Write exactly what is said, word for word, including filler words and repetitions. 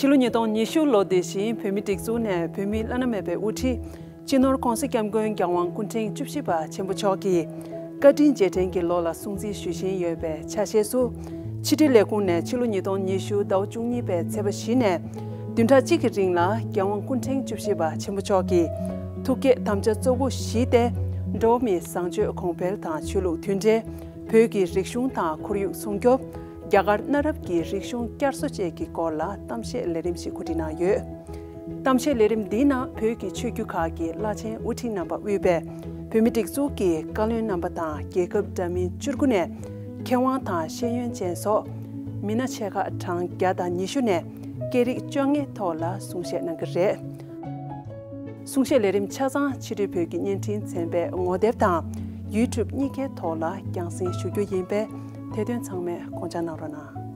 ཕྱི་ལོ་ཉིས་སྟོང་ཉི་ཤུ་ལོ་འདི་བཞིན་བོད་མིའི་སྒྲིག་འཛུགས་ནས་བོད་མིའི་བླ་ན་མེད་པའི་དབུ་ཁྲིད། སྤྱི་ནོར་༸གོང་ས་༸སྐྱབས་མགོན་༸རྒྱལ་དབང་སྐུ་ཕྲེང་བཅུ་བཞི་པ་ཆེན་པོ་མཆོག་གི་བཀའ་དྲིན་རྗེས་དྲན་གྱི་ལོ་ལ་སྲུང་བརྩི་ཞུ་བཞིན་ཡོད་པའི་ཆ་ཤས་སུ། ཕྱི་དྲིལ་ལས་ཁུངས་ནས་ཕྱི་ལོ་ཉིས་སྟོང་ཉི་ཤུ་ཟླ་བ་བཅུ་གཉིས་པའི་ཚེས་པ་བཞི་ནས་བདུན་ཕྲག་གཅིག་གི་རིང་ལ་རྒྱལ་དབང་སྐུ་ཕྲེང་བཅུ་བཞི་པ་ཆེན་པོ་མཆོག་གི་ཐུགས་བསྐྱེད་དམ་བཅའ་གཙོ་བོ་བཞི་སྟེ། འགྲོ་བ་མིའི་བཟང་སྤྱོད་གོང་འཕེལ་དང་ཆོས་ལུགས་མཐུན་སྒྲིལ། བོད་ཀྱི་རིག་གཞུང་དང་ཁོར་ཡུག་སྲུང་སྐྱོབ། རྒྱ་གར་གནའ་རབས་ཀྱི་རིག་གཞུང་བསྐྱར་གསོ་བཅས་ཀྱི་སྐོར་ལ་གཏམ་བཤད་ལས་རིམ་ཞིག་གོ་སྒྲིག་གནང་ཡོད། གཏམ་བཤད་ལས་རིམ་འདིའི་ནང་བོད་ཀྱི་ཆོས་བརྒྱུད་ཁག་གི་བླ་ཆེན་དབུ་ཁྲིད་རྣམ་པ་དབུས་པའི་བོད་མི་སྒྲིག་འཛུགས་ཀྱི་བཀའ་བློན་རྣམ་པ་དང་རྒྱལ་ཁབ་འདྲ་མིན་བཅུ་དགུ་ནས་མཁས་དབང་དང་ཤེས་ཡོན་ཅན་སོགས་མི་སྣ་ཆེ་ཁག་གྲངས་བརྒྱ་དང་ཉི་ཤུ་ནས་སྐད་རིགས་བཅོ་ལྔའི་ཐོག་ལ་གསུང་བཤད་གནང་གི་རེད། གསུང་བཤད་ལས་རིམ་ཆ་ཚང་ཕྱི་དྲིལ་བོད་ཀྱི་བརྙན་འཕྲིན་ཚན་པའི་ངོ་དེབ་དང་ཡུ་ཊུབ་གཉིས་ཀའི་ཐོག་ལ་རྒྱང་སྲིང་ཞུ་རྒྱུ་ཡིན་པས། དེ་དོན་ཚང་མས་དགོངས་འཇགས་གནང་རོགས་གནང་།